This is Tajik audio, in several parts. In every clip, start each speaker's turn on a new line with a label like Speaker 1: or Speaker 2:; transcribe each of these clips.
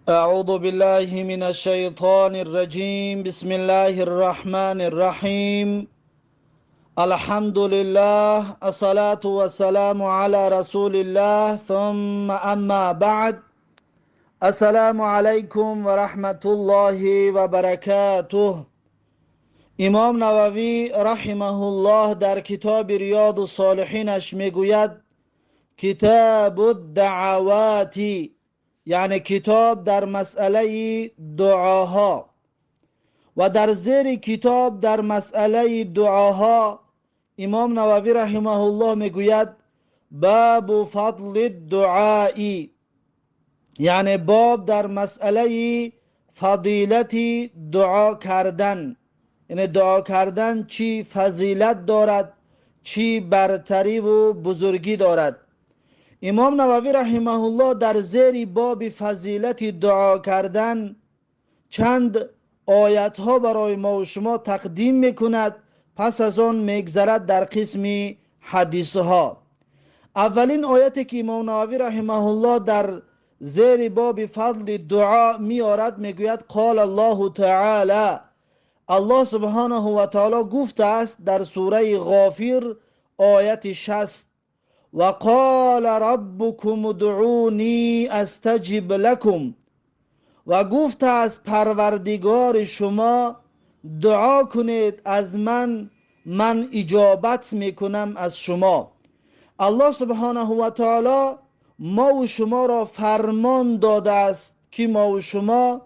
Speaker 1: أعوذ بالله من الشيطان الرجيم. بسم الله الرحمن الرحيم. الحمد لله، الصلاة والسلام على رسول الله، ثم أما بعد. السلام عليكم ورحمة الله وبركاته. امام نووی رحمه الله در کتاب ریاض الصالحینش میگوید کتاب الدعوات، یعنی کتاب در مسئله دعاها، و در زیر کتاب در مسئله دعاها امام نووی رحمه الله میگوید باب فضل الدعاء، یعنی باب در مسئله فضیلت دعا کردن، یعنی دعا کردن چی فضیلت دارد، چی برتری و بزرگی دارد. امام نووی رحمه الله در زیر باب فضیلت دعا کردن چند آیت ها برای ما و شما تقدیم میکند، پس از آن میگذرد در قسم حدیث ها. اولین آیتی که امام نووی رحمه الله در زیر باب فضل دعا میآرد میگوید قال الله تعالی، الله سبحانه و تعالی گفته است در سوره غافر آیت 60 و قال ربکم ادعونی استجب لکم، و گفته است پروردگار شما دعا کنید از من، من اجابت میکنم از شما. الله سبحانه و تعالی ما و شما را فرمان داده است که ما و شما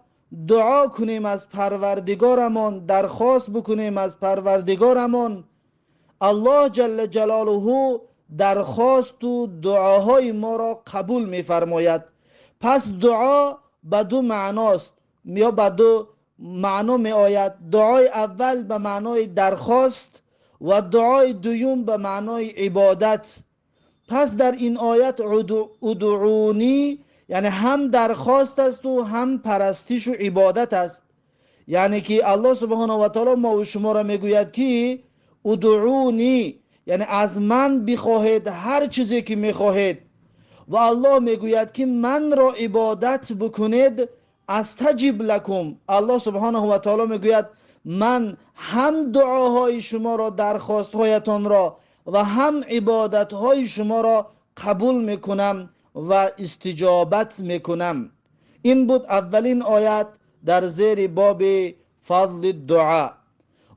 Speaker 1: دعا کنیم از پروردگارمان، درخواست بکنیم از پروردگارمان. الله جل جلاله درخواست و دعاهای ما را قبول می‌فرماید. پس دعا به دو معناست یا به دو معنا می آید. دعای اول به معنای درخواست و دعای دوم به معنای عبادت. پس در این آیت ادعونی یعنی هم درخواست است و هم پرستش و عبادت است، یعنی که الله سبحانه و تعالی ما و شما را میگوید که ادعونی، یعنی از من بخواهید هر چیزی که میخواهید، و الله میگوید که من را عبادت بکنید استجب لکم. الله سبحانه و تعالی میگوید من هم دعاهای شما را، درخواستهایتان را و هم عبادتهای شما را قبول میکنم و استجابت میکنم. این بود اولین آیت در زیر باب فضل دعا.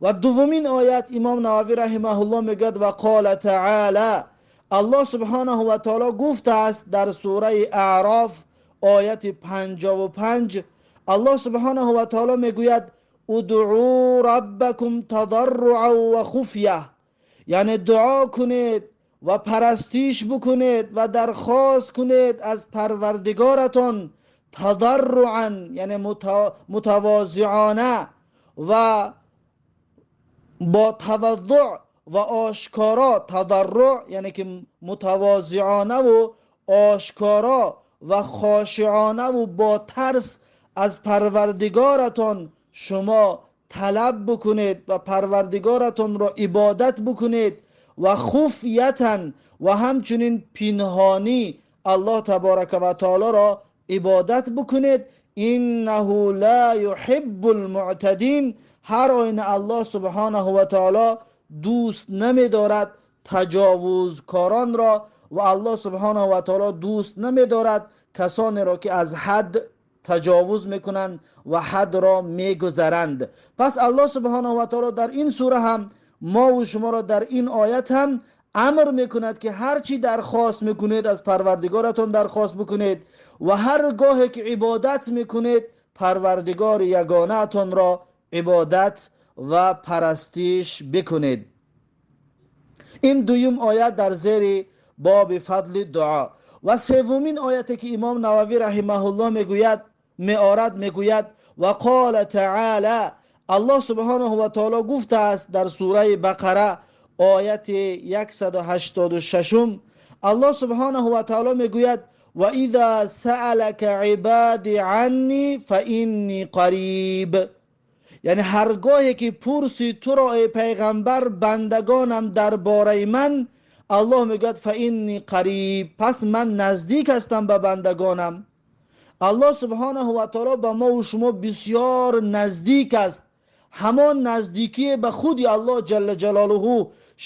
Speaker 1: و دومین آیت امام نووی رحمه الله میگوید و قال تعالی، الله سبحانه و تعالی گفته است در سوره اعراف آیت 55، الله سبحانه و تعالی میگوید ادعوا ربکم تضرعا و خفیه، یعنی دعا کنید و پرستیش بکنید و درخواست کنید از پروردگارتان، تضرعا یعنی متواضعانه و با تواضع و آشکارا، تضرع یعنی که متواضعانه و آشکارا و خاشعانه و با ترس از پروردگارتان شما طلب بکنید و پروردگارتان را عبادت بکنید، و خفیتا و همچنین پنهانی الله تبارک و تعالی را عبادت بکنید. انه لا یحب المعتدین، هر آینه الله سبحانه و تعالی دوست نمی‌دارد تجاوزکاران را، و الله سبحانه و تعالی دوست نمی‌دارد کسانی را که از حد تجاوز میکنند و حد را میگذرند. پس الله سبحانه و تعالی در این سوره هم ما و شما را در این آیت هم امر میکند که هرچی درخواست میکنید از پروردگارتان درخواست بکنید، و هر گاه که عبادت میکنید پروردگار یگانه‌تان را عبادت و پرستش بکنید. این دویم آیت در زیر باب فضل دعا. و سومین آیت که امام نووی رحمه الله میگوید، میآرد، میگوید و قال تعالی، الله سبحانه و تعالی گفته است در سوره بقره آیت 186، الله سبحانه و تعالی میگوید و اذا سألك عبادی عنی فانی قریب، یعنی هرگاهی که پرسی تو را ای پیغمبر بندگانم درباره من، الله میگوید فانی قریب، پس من نزدیک هستم به بندگانم. Аллоҳ субҳонаҳу ва таоло ба мо ва шумо бисёр наздик аст. Ҳамон наздикие ба худи Аллоҳ ҷалла ҷалолуҳу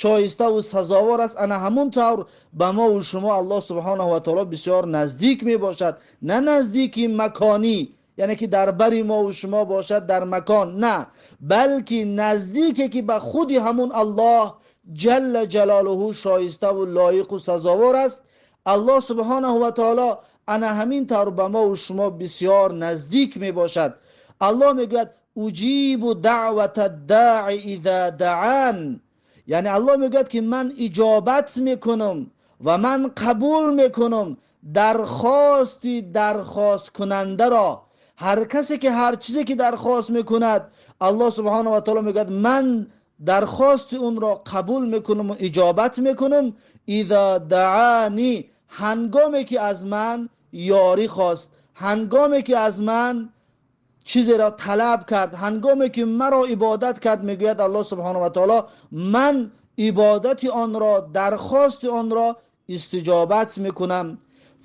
Speaker 1: шоиста ва сазовор аст, ана ҳамон тавр ба мо ва шумо Аллоҳ субҳонаҳу ва таоло бисёр наздик мебошад. На наздики маконӣ, яъне ки дар бари мо ва шумо бошад дар макон, на, балки наздике ки ба худи ҳамун Аллоҳ ҷалла ҷалолуҳу шоиста ва лоиқ ва сазовор аст. Аллоҳ субҳонаҳу ва таоло ана ҳамин тавр ба мо ва шумо бисёр наздик мебошад. Аллоҳ мегӯяд: уҷибу даъвата даъи иза даъан. Яъне Аллоҳ мегӯяд ки ман иҷобат мекунам ва ман қабул мекунам дархости дархосткунандаро. Ҳар касе ки ҳар чизе ки дархост мекунад, Аллоҳ субҳонаҳу ва таоло мегӯяд ман дархости онро қабул мекунам ва иҷобат мекунам. Иза даъани, ҳангоме ки аз ман ёрӣ хост, ҳангоме ки аз ман чизеро талаб кард, ҳангоме ки маро ибодат кард, мегӯяд Аллоҳ субҳонаҳу ва таоло ман ибодати онро, дархости онро истиҷобат мекунам.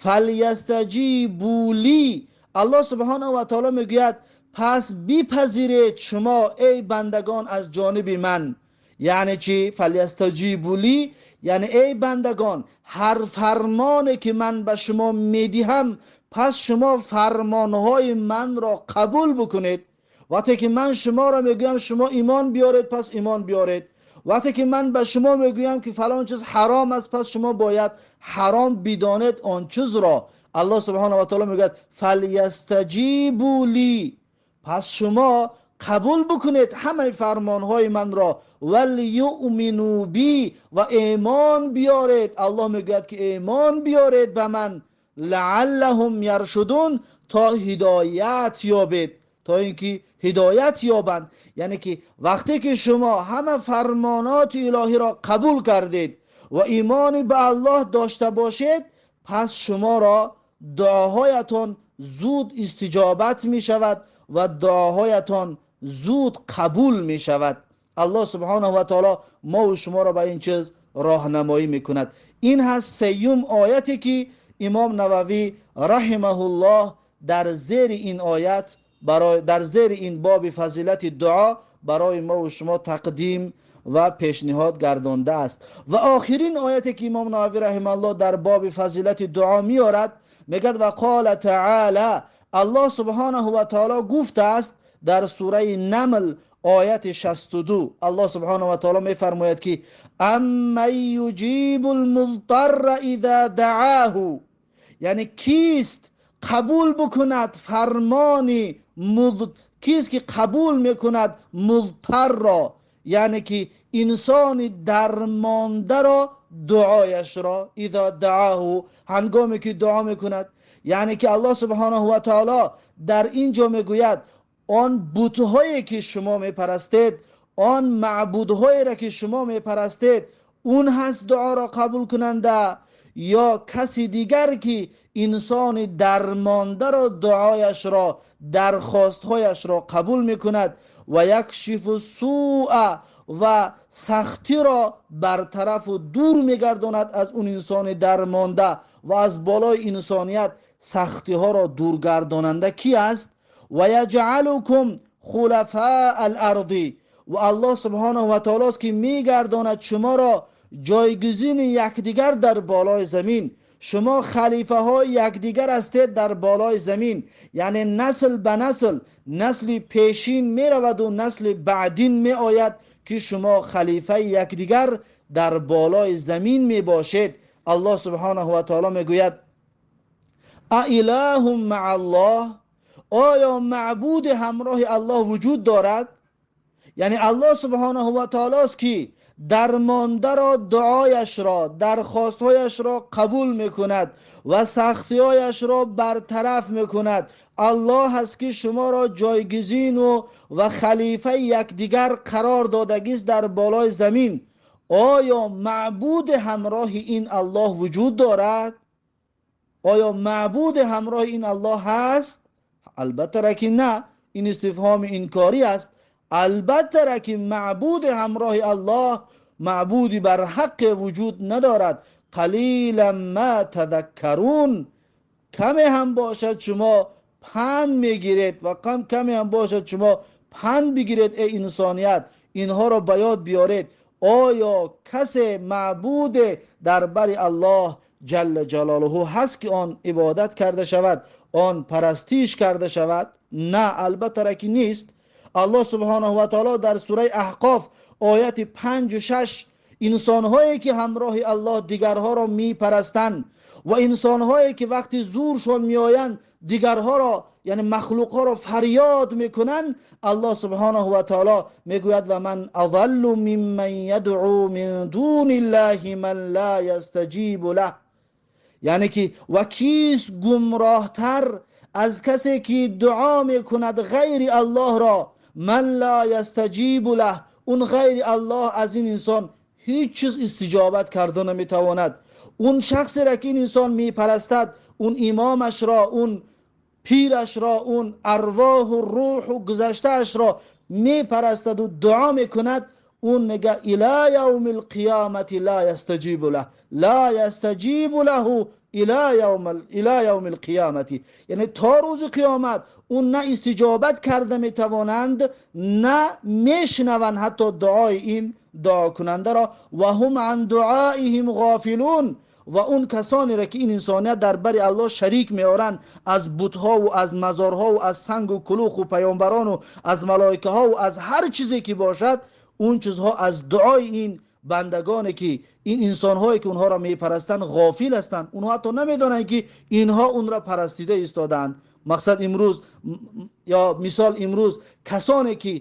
Speaker 1: Фалйастаҷибу ли, Аллоҳ субҳонаҳу ва таоло мегӯяд пас бипазиред шумо эй бандагон аз ҷониби ман. Яъне чӣ? Фалйастаҷибу ли, яъне эй бандагон, ҳар фармоне ки ман ба шумо медиҳам, пас шумо фармонҳои манро қабул бикунед. Вақте ки ман шуморо мегӯям шумо имон биёред, пас имон биёред. Вақте ки ман ба шумо мегӯям ки фалон чиз ҳаром аст, пас шумо бояд ҳаром бидонед он чизро. Аллоҳ субҳонаҳу ва таоло мегӯяд фалйастаҷибу ли, пас шумо қабул бикунед ҳамаи фармонҳои манро. Валюъмину би, ва имон биёред. Аллоҳ мегӯяд ки имон биёред ба ман. Лааллаҳум яршудун, то ҳидоят ёбед, то инки ҳидоят ёбанд. Яъне ки вақте ки шумо ҳама фармоноти илоҳиро қабул кардед ва имони ба Аллоҳ дошта бошед, пас шуморо дуоҳоятон зуд истиҷобат мешавад ва дуоҳоятон зуд қабул мешавад. Аллоҳ субҳонаҳу ва таоло мо ва шуморо ба ин чиз роҳнамоӣ мекунад. Ин ҳаст сеюм ояте ки имом Нававӣ раҳимаҳуллоҳ дар зери ин оят, дар зери ин боби фазилати дуо барои мо ва шумо тақдим ва пешниҳод гардондааст. Ва охирин ояте ки имом Нававӣ раҳимаҳуллоҳ дар боби фазилати дуо меорад, мегӯяд: ва қола таъола, Аллоҳ субҳонаҳу ва таоло гуфтааст дар сураи Намл ояти 62, Аллоҳ субҳонаҳу ва таоло мефармояд ки амман юҷибу лмузтарра иза даъааҳу, яъне кист қабул бикунад фармони кист ки қабул мекунад музтарро, яъне ки инсони дармондаро, дуояшро, иза даъааҳу, ҳангоме ки дуо мекунад. Яъне ки Аллоҳ субҳонаҳу ва таоло дар ин ҷо мегӯяд он бутҳое ки шумо мепарастед, он маъбудҳоеро ки шумо мепарастед, он ҳаст дуоро қабул кунанда ё каси дигар ки инсони дармондаро, дуояшро, дархостҳояшро қабул мекунад. Ва якшифу сӯа, ва сахтиро бартарафу дур мегардонад аз он инсони дармонда ва аз болои инсоният сахтиҳоро дургардонанда ки аст? Ва яҷъалукум хулафаа аларди, ва Аллоҳ субҳонаҳу ва таолост ки мегардонад шуморо ҷойгузини якдигар дар болои замин. Шумо халифаҳои якдигар ҳастед дар болои замин, яъне насл ба насл, насли пешин мераваду насли баъдин меояд ки шумо халифаи якдигар дар болои замин мебошед. Аллоҳ субҳонаҳу ва таоло мегӯяд: аилаҳум мааллоҳ, оё маъбуди ҳамроҳи Аллоҳ вуҷуд дорад? Яъне Аллоҳ субҳонаҳу ва таолост ки дармондаро, дуояшро, дархостҳояшро қабул мекунад ва сахтиҳояшро бартараф мекунад. Аллоҳ аст ки шуморо ҷойгузину ва халифаи якдигар қарор додагист дар болои замин. Оё маъбуди ҳамроҳи ин Аллоҳ вуҷуд дорад? Оё маъбуди ҳамроҳи ин Аллоҳ ҳаст? Албатта ки на. Ин истифҳоми инкорӣ аст. Албатта ки маъбуди ҳамроҳи Аллоҳ, маъбуди барҳаққе вуҷуд надорад. Қалилан ма тазаккарун, каме ҳам бошад шумо панд мегиред ва каме ҳам бошад шумо панд бигиред, эй инсоният, инҳоро ба ёд биёред. Оё касе маъбуде дар бари Аллоҳ ҷалла ҷалолаҳу ҳаст, ки он ибодат карда шавад, он парастиш карда шавад? На, албатта ки нест. Аллоҳ субҳонаҳу ва таоло дар сураи Аҳқоф ояти 5 ва 6 инсонҳое ки ҳамроҳи Аллоҳ дигарҳоро мепарастанд ва инсонҳое ки вақти зуршон меоянд, дигарҳоро, яъне махлуқҳоро фарёд мекунанд, Аллоҳ субҳонаҳу ва таоло мегӯяд: ва ман азаллу мимман ядъу мин дуни ллаҳи ман ла ястаҷибу лаҳ. Яъне ки ва кист гумроҳтар аз касе ки дуо мекунад ғайри Аллоҳро? Ман ла ястаҷибу лаҳ, он ғайри Аллоҳ аз ин инсон ҳеҷ чиз истиҷобат карда наметавонад. Он шахсеро ки ин инсон мепарастад, он имомашро, он пирашро, он арвоҳу рӯҳу гузаштаашро мепарастаду дуо мекунад, он мега: ила явми лқиёмати ла ястаҷибу лаҳ, ла ястаҷибу лаҳу ила явми лқиёмати. Яъне то рӯзи қиёмат он на истиҷобат карда метавонанд, на мешунаванд ҳатто дуои ин дуокунандаро. Ва ҳум ан дуоиҳим ғофилун. Ва он касонеро ки ин инсоният дар бари Аллоҳ шарик меоранд аз бутҳову аз мазорҳову аз сангу кулуху паёмбарону аз малоикаҳову аз ҳар чизе ки бошад, он чизҳо аз дуои ин бандагоне ки ин инсонҳое ки онҳоро мепарастанд ғофил ҳастанд. Онҳо ҳатто намедонанд, ки инҳо онро парастида истодаанд. Мақсад, имрӯз ё мисол, имрӯз касоне ки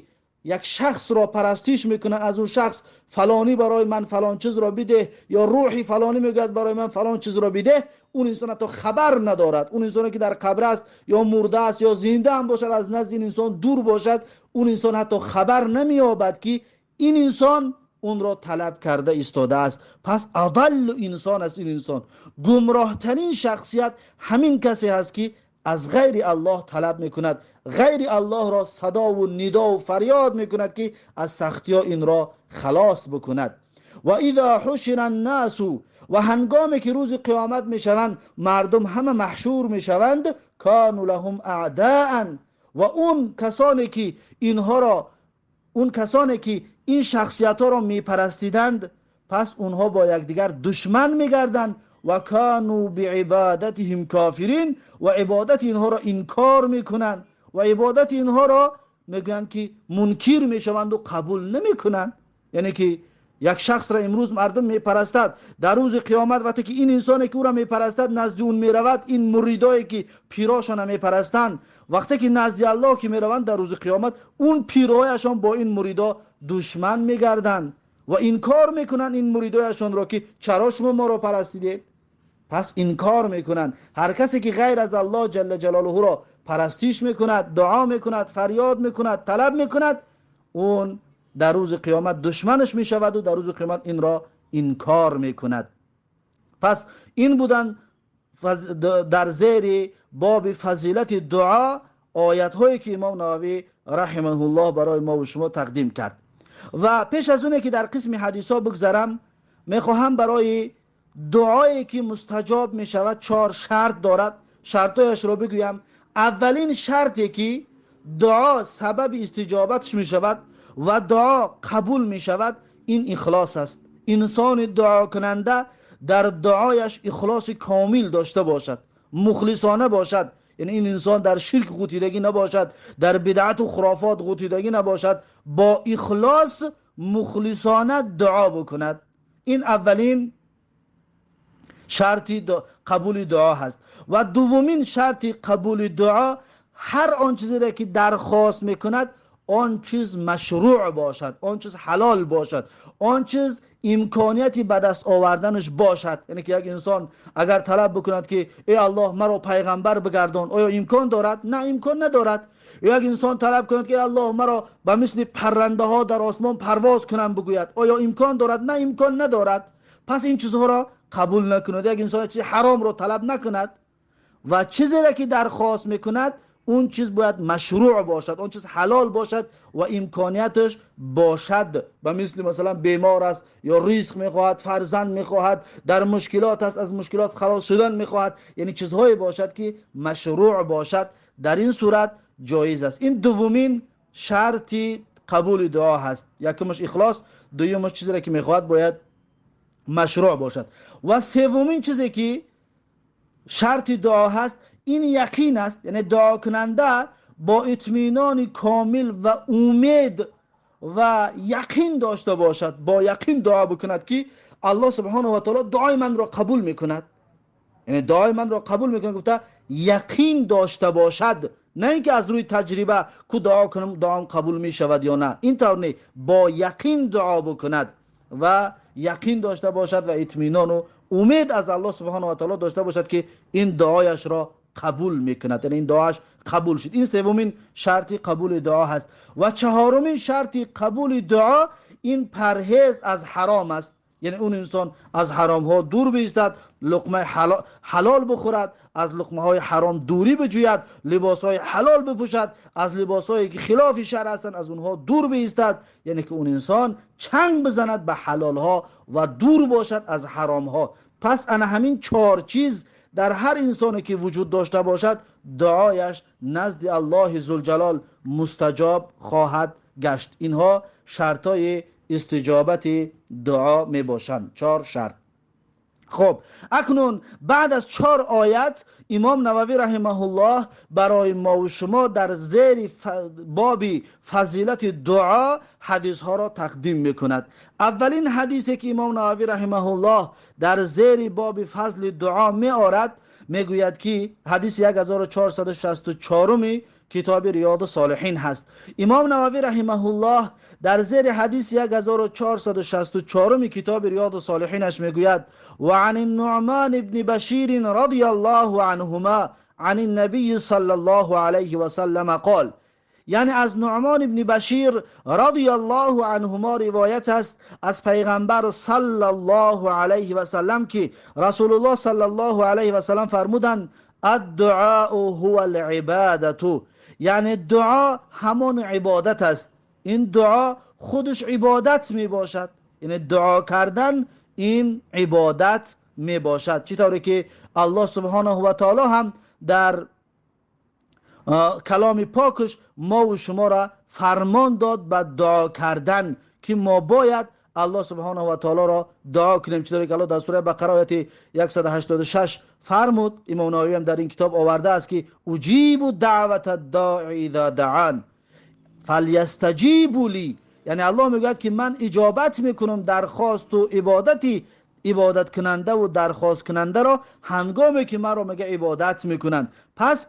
Speaker 1: як шахсро парастиш мекунанд, аз он шахс фалонӣ барои ман фалон чизро бидеҳ ё рӯҳи фалонӣ мегӯяд барои ман фалон чизро бидеҳ, он инсон ҳатто хабар надорад. Он инсоне ки дар қабр аст ё мурда аст ё зинда ҳам бошад, аз назди ин инсон дур бошад, он инсон ҳатто хабар намеёбад, ки ин инсон онро талаб карда истодааст. Пас адаллу инсон аст ин инсон, гумроҳтарин шахсият ҳамин касе ҳаст, ки аз ғайри Аллоҳ талаб мекунад, ғайри Аллоҳро садову нидову фарёд мекунад, ки аз сахтиҳо инро халос бикунад. Ва иза ҳушира аннасу, ва ҳангоме ки рӯзи қиёмат мешаванд, мардум ҳама маҳшур мешаванд, кану лаҳум аъдаан, ва он касоне ки инҳоро, он касоне ки ин шахсиятҳоро мепарастиданд, пас онҳо бо якдигар душман мегарданд. Ва кану биибадатиҳим кофирин, ва ибодати инҳоро инкор мекунанд ва ибодати инҳоро мегӯянд ки мункир мешаванду қабул намекунанд. Яъне ки як шахсро имрӯз мардум мепарастад, дар рӯзи қиёмат вақте ки ин инсоне ки ӯро мепарастад назди он меравад, ин муридое ки пирошона мепарастанд, вақте ки назди Аллоҳ ки мераванд дар рӯзи қиёмат, он пирҳояшон бо ин муридо душман мегарданд ва инкор мекунанд ин муридояшонро, ки чаро шумо моро парастидед? Пас инкор мекунанд. Ҳар касе ки ғайр аз Аллоҳ ҷалла ҷалолуҳуро парастиш мекунад, дуо мекунад, фарёд мекунад, талаб мекунад, он дар рӯзи қиёмат душманаш мешаваду дар рӯзи қиёмат инро инкор мекунад. Пас ин буданд дар зери боби фазилати дуо оятҳое ки имом Нававӣ раҳимаҳуллоҳ барои мо ва шумо тақдим кард. Ва пеш аз оне ки дар қисми ҳадисҳо бигзарам, мехоҳам барои дуое ки мустаҷоб мешавад чор шарт дорад, шартҳояшро бигӯям. Аввалин шарте ки дуо сабаби истиҷобатш мешавад ва дуо қабул мешавад, ин ихлос аст. Инсони дуокунанда дар дуояш ихлоси комил дошта бошад, мухлисона бошад, яъне ин инсон дар ширк ғутидагӣ набошад, дар бидъату хурофот ғутидагӣ набошад, бо ихлос мухлисона дуо бикунад. Ин аввалин шарти қабули дуо ҳаст. Ва дуввумин шарти қабули дуо, ҳар он чизере ки дархост мекунад, он чиз машрӯъ бошад, он чиз ҳалол бошад, он чиз имконияти ба даст оварданаш бошад. Яъне ки як инсон агар талаб бикунад, ки эй Аллоҳ, маро пайғамбар бигардон, оё имкон дорад? На, имкон надорад. Як инсон талаб кунад, ки Аллоҳ, маро ба мисли паррандаҳо дар осмон парвоз кунам бигӯяд, оё имкон дорад? На, имкон надорад. Пас ин чизҳоро қабул накунад. Як инсон чизи ҳаромро талаб накунад ва чизере ки дархост мекунад, он чиз бояд машрӯъ бошад, он чиз ҳалол бошад ва имконияташ бошад. Ба мисли масалан бемор аст ё ризқ мехоҳад, фарзанд мехоҳад, дар мушкилот аст, аз мушкилот халос шудан мехоҳад, яъне чизҳое бошад, ки машрӯъ бошад. дар ин сурат ҷоиз аст. Ин дуввумин шарти қабули дуо ҳаст. Якумаш ихлос, дуюмаш чизеро ки мехоҳад бояд машрӯъ бошад. Ва севумин чизе ки шарти дуо ҳаст, ин яқин аст. Яъне дуокунанда бо итминони комил ва умед ва яқин дошта бошад, бо яқин дуо бикунад ки Аллоҳ субҳонаҳу ва таъоло дуои манро қабул мекунад. Яъне дуои манро қабул мекунад гуфта яқин дошта бошад, на ин ки аз рӯи таҷриба ку дуо кунам дуом қабул мешавад ё на, ин тавр не, бо яқин дуо бикунад ва яқин дошта бошад ва итминону умед аз Аллоҳ субҳонаҳу ва таъоло дошта бошад ки ин дуояшро қабул мекунад, яъне ин дуояш қабул шуд. Ин севумин шарти қабули дуо ҳаст. Ва чаҳорумин шарти қабули дуо ин парҳез аз ҳаром аст. Яъне он инсон аз ҳаромҳо дур биистад, луқмаи ҳалол бихӯрад, аз луқмаҳои ҳаром дурӣ биҷӯяд, либосҳои ҳалол бипӯшад, аз либосҳое ки хилофи шаръ ҳастанд аз онҳо дур биистад. Яъне ки он инсон чанг бизанад ба ҳалолҳо ва дур бошад аз ҳаромҳо. Пас ана ҳамин чор чиз дар ҳар инсоне ки вуҷуд дошта бошад, дуояш назди Аллоҳи зулҷалол мустаҷоб хоҳад гашт. Инҳо шартҳои истиҷобати дуо мебошанд. Чор шарт. Хуб, акнун баъд аз чор оят имом Нававӣ раҳимаҳуллоҳ барои мо ва шумо дар зери боби фазилати дуо ҳадисҳоро тақдим мекунад. Аввалин ҳадисе ки имом Нававӣ раҳимаҳуллоҳ дар зери боби фазли дуо меорад, мегӯяд ки ҳадиси 1464 китоби Риёду Солиҳин ҳаст. Имом Нававӣ раҳимаҳуллоҳ дар зери ҳадиси 1464 китоби Риёду Солиҳинаш мегӯяд: ва ан Нуъман ибни Башир радияллоҳу анҳума ан набии саллаллоҳу алайҳи васаллама қол. Яъне аз Нуъмон ибни Башир радияллоҳу анҳума ривоят аст аз пайғамбар саллаллоҳу алайҳи васаллам ки Расулуллоҳ саллаллоҳу алайҳи васаллам фармуданд: ад-дуау ҳува ал-ибадату. Яъне дуо ҳамон ибодат аст. Ин дуо худаш ибодат мебошад. Яъне дуо кардан ин ибодат мебошад. Чӣ тавре ки Аллоҳ субҳонаҳу ва таоло ҳам дар каломи покаш мо ва шуморо фармон дод ба дуо кардан, ки мо бояд Аллоҳ субҳонаҳу ва таолоро дуо кунем. Чӣ тавре ки Аллоҳ дар сураи Бақара ояти 186 фармуд, имом Нававӣ ҳам дар ин китоб овардааст ки уҷибу даъвата дои иза даан фалйастаҷибу ли. Яъне Аллоҳ мегӯяд ки ман иҷобат мекунам дархосту ибодати ибодаткунандаву дархосткунандаро ҳангоме ки маро мега ибодат мекунанд. Пас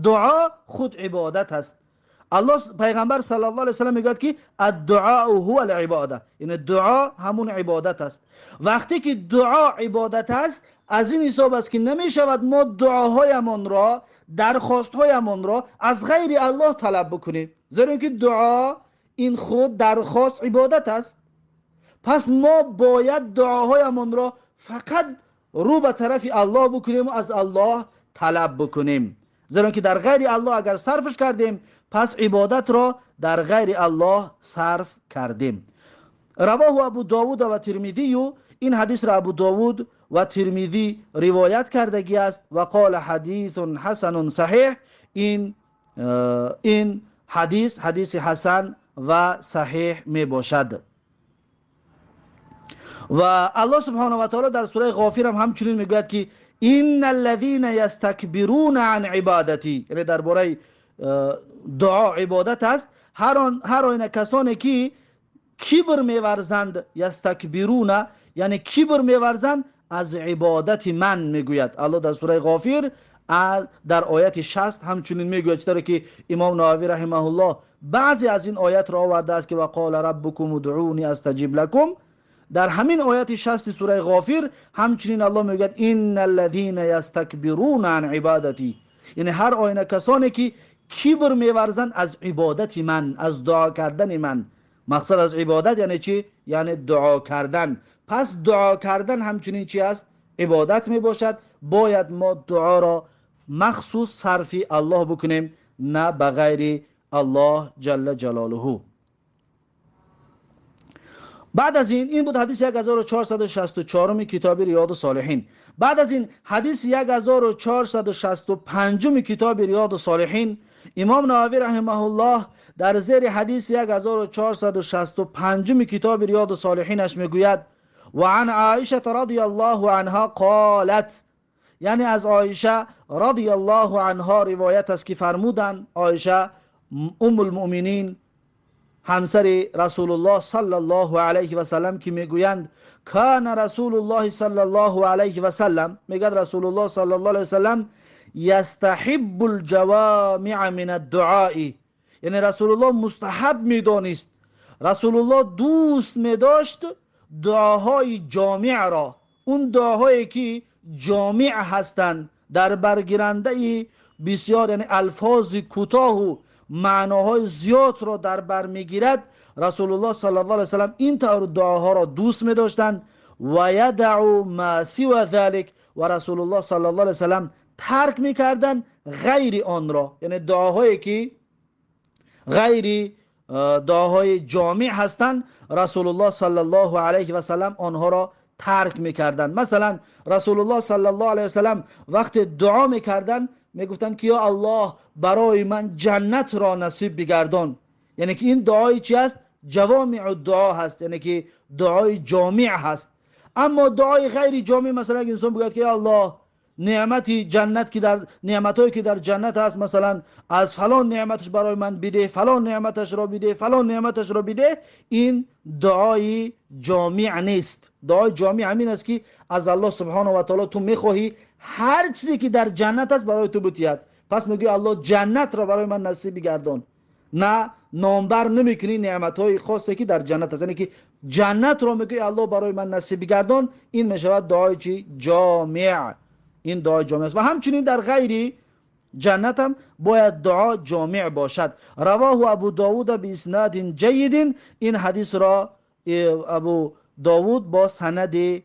Speaker 1: дуо худ ибодат аст. Аллоҳ пайғамбар саллаллоҳу алайҳи васаллам мегӯяд ки ад-дуау ҳува ал-ибода. Яъне дуо ҳамун ибодат аст. Вақте ки дуо ибодат аст, аз ин ҳисоб аст ки намешавад мо дуоҳоямонро, дархостҳоямонро аз ғайри Аллоҳ талаб бикунем, зеро ин ки дуо ин худ дархост ибодат аст. Пас мо бояд дуоҳоямонро фақат рӯ ба тарафи Аллоҳ бикунем ва аз Аллоҳ талаб бикунем, зеро ки дар ғайри Аллоҳ агар сарфш кардем, пас ибодатро дар ғайри Аллоҳ сарф кардем. Равоҳу Абу Довуд ва Тирмизию. Ин ҳадисро Абу Довуд ва Тирмизӣ ривоят кардагӣ аст. Ва қола ҳадисун ҳасанун саҳиҳ. Ин ҳадис ҳадиси ҳасан ва саҳиҳ мебошад. Ва Аллоҳ субҳонаҳу ва таоло дар сураи Ғофир ҳам ҳамчунин мегӯяд ки инна аллазина ястакбируна ан ибадатӣ. Яъне дар бораи дуо ибодат аст. Ҳар оина касоне ки кибр меварзанд, ястакбируна яъне кибр меварзанд аз ибодати ман, мегӯяд Аллоҳ дар сураи Ғофир дар ояти 60 ҳамчунин мегӯяд. Чӣ тавре ки имом Нававӣ раҳимаҳуллоҳ баъзе аз ин оятро овардааст ки ва қола раббукум удъуни астаҷиб лакум. Дар ҳамин ояти 60 сураи Ғофир ҳамчунин Аллоҳ мегӯяд инна аллазина ястакбируна ан ибадатӣ. Яъне ҳар оина касоне ки кибр меварзанд аз ибодати ман, аз дуо кардани ман. Мақсад аз ибодат яъне чӣ? Яъне дуо кардан. Пас дуо кардан ҳамчунин чи аст? Ибодат мебошад. Бояд мо дуоро махсус сарфи Аллоҳ бикунем, на ба ғайри Аллоҳ ҷалла ҷалолуҳу. بعد از این بود حدیث 1464 کتاب ریاض الصالحین. بعد از این حدیث 1465 کتاب ریاض الصالحین، امام نووی رحمه الله در زیر حدیث 1465 کتاب ریاض الصالحینش میگوید و عن عایشه رضی الله عنها قالت، یعنی از عایشه رضی الله عنها روایت است که فرمودند، عایشه ام المؤمنین همسر رسول الله صلی الله علیه و سلم که میگویند کان رسول الله صلی الله علیه و سلم، میگد رسول الله صلی الله علیه و سلم یستحب الجوامع من الدعاء، یعنی رسول الله مستحب میدانست، رسول الله دوست میداشت دعاهای جامع را، اون دعاهایی که جامع هستند، در برگیرنده بسیار، یعنی الفاظ کوتاه و معناهای زیاد را در بر میگیرد. رسول الله صلی الله علیه و سلم این طور دعاها را دوست میداشتند. و یدعو ما سوى ذلك، و رسول الله صلی الله علیه و سلم ترک میکردند غیر آن را، یعنی دعاهایی که غیر دعاهای جامع هستند رسول الله صلی الله علیه و سلم آنها را ترک میکردند. مثلا رسول الله صلی الله علیه و سلم وقتی دعا میکردند میگفتند که یا الله برای من جنت را نصیب بگردان، یعنی که این دعای چی است؟ جوامع الدعا هست، یعنی که دعای جامع هست. اما دعای غیر جامع، مثلا اگه انسان بگوید که یا الله نعمتی جنت که در نعمتایی که در جنت هست، مثلا از فلان نعمتش برای من بده، فلان نعمتش را بده، فلان نعمتش را بده، این دعای جامع نیست. دعای جامع همین است که از الله سبحانه و تعالی تو میخواهی هر چیزی که در جنت است برای تو بتید، پس میگی الله جنت را برای من نصیب بگردان، نه نامبر نمیکنی نعمتهای خاصی که در جنت است، یعنی که جنت را میگی الله برای من نصیب بگردان، این میشود دعای چی؟ جامع. این دعای جامع است. و همچنین در غیر جنت هم باید دعا جامع باشد. رواه ابو داود به اسناد جید، این حدیث را ابو داود با سند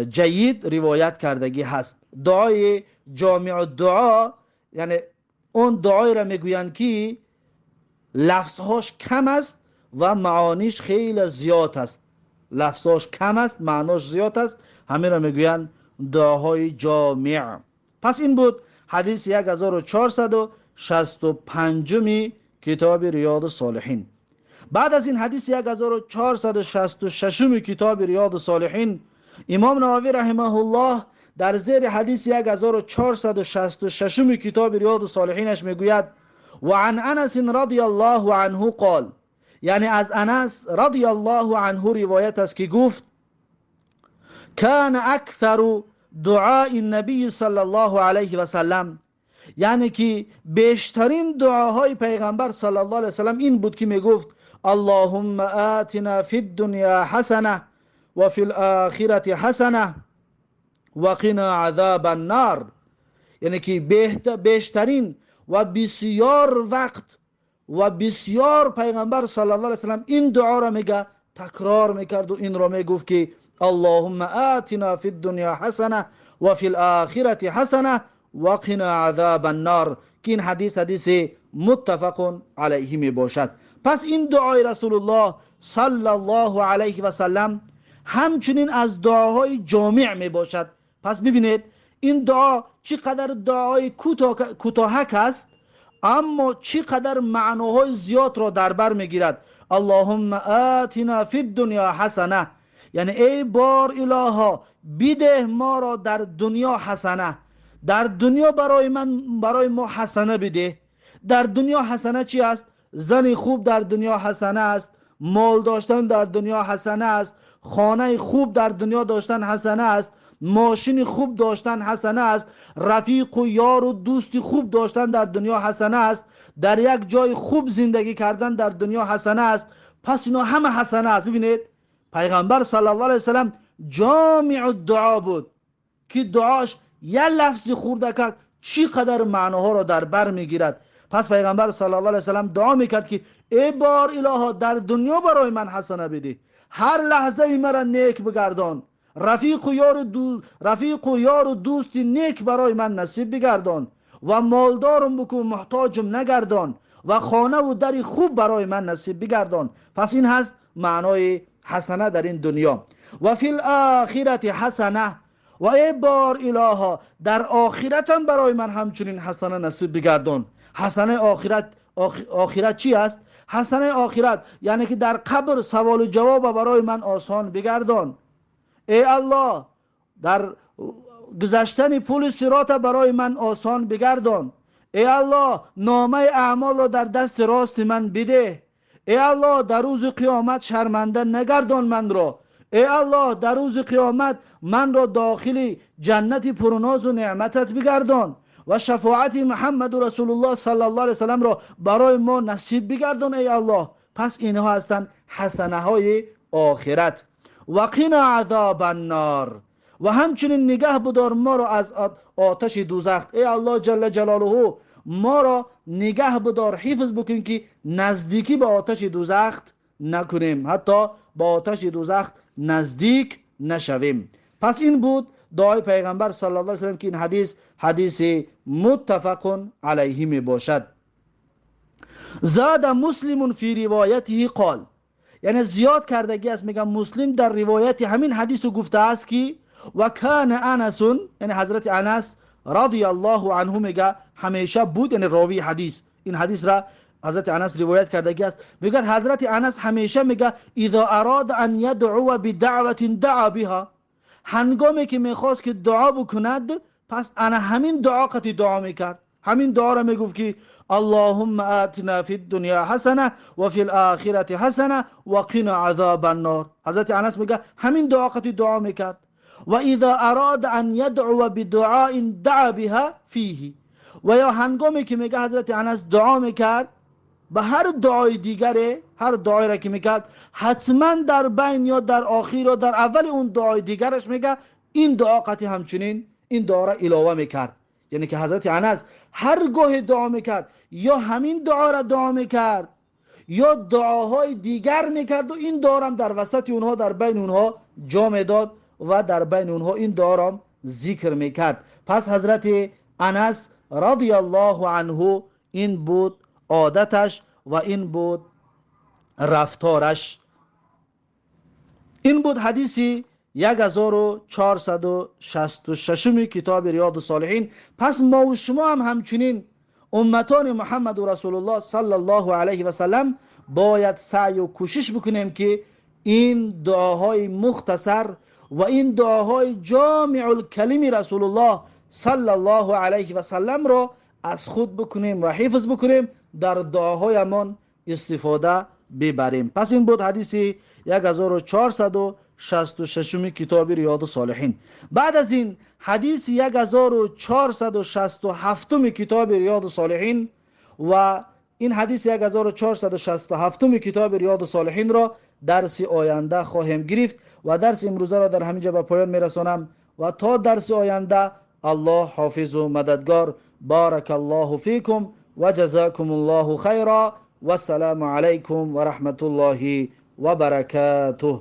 Speaker 1: جید روایت کردگی هست. دعای جامع دعا یعنی اون دعای را میگویند که لفظهاش کم است و معانیش خیلی زیاد است. لفظهاش کم است، معناش زیاد است، همین را میگویند دعاهای جامع. پس این بود حدیث 1465 کتاب ریاض الصالحین. بعد از این حدیث 1466 کتاب ریاض الصالحین، امام نووی رحمه الله در زیر حدیث 1466 کتاب ریاض الصالحینش میگوید و عن انس رضی الله عنه قال، یعنی از انس رضی الله عنه روایت است که گفت کان اکثر دعاء النبی صلی الله علیه و سلم، یعنی که بیشترین دعاهای پیغمبر صلی الله علیه و سلم این بود که میگفت اللهم آتنا فی الدنیا حسنه و فی الاخرة حسنه و قنا عذاب النار، یعنی که بیشترین و بسیار وقت و بسیار پیغمبر صلی الله علیه و سلم این دعا را میگه، تکرار میکرد و این را میگفت که اللهم آتنا فی الدنیا حسنه و فی الاخرة حسنه و قنا عذاب النار، که این حدیث حدیث متفق علیه می باشد. پس این دعای رسول الله صلی الله علیه و سلم همچنین از دعاهای جامع می باشد. پس ببینید این دعا چقدر دعای کوتاهک است، اما چقدر معناهای زیاد را در بر میگیرد. اللهم آتنا فی الدنیا حسنه، یعنی ای بار الها بده ما را در دنیا حسنه، در دنیا برای من، برای ما حسنه بده. در دنیا حسنه چی است؟ زن خوب در دنیا حسنه است، مال داشتن در دنیا حسنه است، خانه خوب در دنیا داشتن حسنه است، ماشین خوب داشتن حسنه است، رفیق و یار و دوست خوب داشتن در دنیا حسنه است، در یک جای خوب زندگی کردن در دنیا حسنه است. پس اینا همه حسنه است. ببینید پیغمبر صلی الله علیه وسلم جامع الدعا بود که دعاش یه لفظ خوردکک چی قدر معناها را در بر میگیرد. پس پیغمبر صلی الله علیه وسلم دعا میکرد که ای بار الها در دنیا برای من حسنه بده، هر لحظه مرا نیک بگردان، رفیق و یار و دوست نیک برای من نصیب بگردان و مالدارم بکن محتاجم نگردان و خانه و در خوب برای من نصیب بگردان. پس این هست معنای Ҳасана дар ин дунё. Ва фил охирати ҳасана, ва эй бор илоҳо, дар охиратам барои ман ҳамчунин ҳасана насиб бигардон. Ҳасанаи охират, охират чӣ аст? Ҳасанаи охират яъне ки дар қабр саволу ҷавоб барои ман осон бигардон. Эй Аллоҳ, дар гузаштани пули сирота барои ман осон бигардон. Эй Аллоҳ, номаи аъмолро дар дасти рости ман бидеҳ. Эй Аллоҳ, дар рӯзи қиёмат шарманда нагардон манро. Эй Аллоҳ, дар рӯзи қиёмат манро дохили ҷаннати пурнозу неъматат бигардон ва шафоати Муҳаммаду Расулуллоҳ саллаллоҳу алайҳи васалламро барои мо насиб бигардон, эй Аллоҳ. Пас инҳо ҳастанд ҳасанаҳои охират. Ва қина азобаннор, ва ҳамчунин нигаҳ бидор моро аз оташи дӯзах. Эй Аллоҳ ҷалла ҷалолуҳу, моро нигаҳ бидор, ҳифз бикун ки наздикӣ ба оташи дӯзах накунем, ҳатто ба оташи дӯзах наздик нашавем. Пас ин буд дуои пайғамбар саллаллоҳу алайҳи васаллам, ки ин ҳадис ҳадиси муттафақун алайҳи мебошад. Зада муслимун фи ривоятиҳи қол, яъне зиёд кардагӣ аст. Мегӯям Муслим дар ривояти ҳамин ҳадису гуфтааст ки ва кана Анасун, яъне ҳазрати Анас радиаллоҳу анҳу мега ҳамеша буд, яъне ровии ҳадис, ин ҳадисра ҳазрати Анас ривоят кардагӣ аст. Мегӯяд ҳазрати Анас ҳамеша мега изо арода ан ядъуа бидаъватин даъа биҳа, ҳангоме ки мехост ки дуо бикунад, пас ана ҳамин дуо қати дуо мекард. Ҳамин дуоро мегуфт ки аллоҳумма атина фи ддунё ҳасана ва фи лохирати ҳасана ва қина азоба ннор. Ҳазрати Анас мега ҳамин дуо қати дуо мекард. Ва изо арода ан ядъуа бидуоин даъа биҳа фиҳи, ва ё ҳангоме ки мега ҳазрати Анас дуо мекард, ба ҳар дуои дигаре, ҳар дуоеро ки мекард, ҳатман дар байн ё дар охир ё дар аввали он дуои дигараш мега ин дуо қати ҳамчунин ин дуоро илова мекард. Яъне ки ҳазрати Анас ҳар гоҳе дуо мекард, ё ҳамин дуоро дуо мекард, ё дуоҳои дигар мекарду ин дуорам дар васати онҳо, дар байни онҳо ҷо медод ва дар байни онҳо ин дуорам зикр мекард. Пас ҳазрати Анас радиаллоҳу анҳу ин буд одаташ ва ин буд рафтораш. Ин буд ҳадиси 1466 китоби Риёду Солиҳин. Пас мову шумо ҳам ҳамчунин умматони Муҳаммаду Расулуллоҳ саллаллоҳу алайҳи васаллам бояд саъю кӯшиш бикунем ки ин дуоҳои мухтасар ва ин дуоҳои ҷомиулкалими Расулуллоҳ саллаллоҳу алайҳи васалламро аз худ бикунем ва ҳифз бикунем, дар дуоҳоямон истифода бибарем. Пас ин буд ҳадиси 1466 китоби Риёду Солиҳин. Баъд аз ин ҳадиси 1467 китоби Риёду Солиҳин ва ин ҳадиси 1467 китоби Риёду Солиҳинро дарси оянда хоҳем гирифт ва дарси имрӯзаро дар ҳамин ҷо ба поён мерасонам ва то дарси оянда Аллоҳ ҳофизу мададгор. Баракаллоҳу фикум ва ҷазакумуллоҳу хайра. Вассалому алайкум ва раҳматуллоҳи ва баракатуҳ.